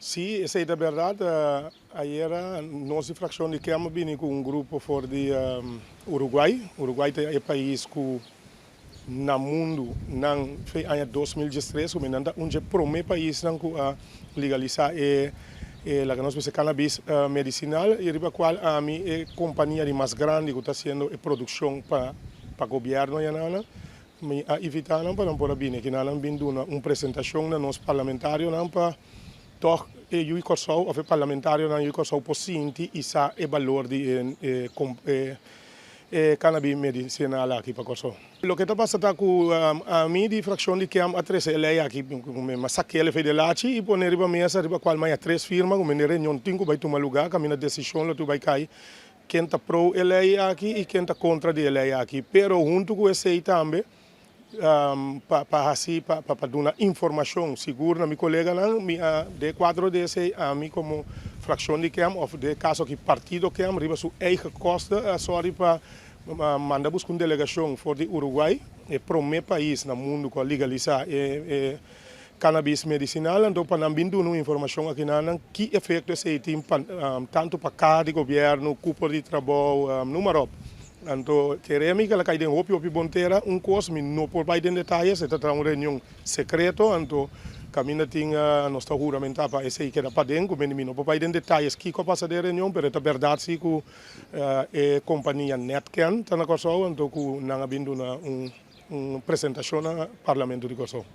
Sí, esei ta bèrdat. Ayera nos di frakshon di KEM a bini ku un grupo for di Uruguay. Uruguay ta e pais ku na mundu nan fe aña 2013 ku nan ta un dje promé paisnan ku a legalisá e laga nos bisa cannabis medisinal i riba kual ami e kompania di mas grandi ku ta hasiendo e produkshon pa gobièrnu ayanan. Mi a invitá nan pa nan por a bini aki. Nan a bin duna un presentashon na nos parlamentarionan pa tòg e yu di Kòrsou òf e parlamentarionan yu di Kòrsou por sinti i sa e balor di e cannabis medisinal aki pa Kòrsou. Loke ta pasa ta ku ami di frakshon di KEM a trese e lei aki, mi a sak'el efe di lachi i pone riba mesa riba kual maya tres firma ku mi den reunion tin ku bai tuma lugá kaminda desishon lo tur bai kai ken ta pro e lei aki i ken ta kontra di e lei aki. Pero huntu ku esei tambe pa hasi pa duna informashon sigur na mi koleganan, mi a den kuadro di esei ami komo frakshon di KEM òf den e kaso aki partido KEM riba su eigen kosten a sòri pa manda buska un delegashon for di Uruguay, e promé pais na mundu ku a legalisá e cannabis medisinal, anto pa nan bin duna un informashon aki na nan ki efekto esei tin pa tantu pa kaha di gobièrnu, kupo di trabou, numa ròp. Anto kere mi ku el a kai den hopi hopi bon tera, un kos mi no por bai den detayes, e ta traha un reunion sekreto, anto kaminda tin nos ta huramentá pa esei keda paden, ku mi no por bai den detayes kiko a pasa den e reunion, pero e ta bèrdat si ku e kompania Netcan ta na Kòrsou, anto ku nan a bin duna un presentashon na Parlamento di Kòrsou.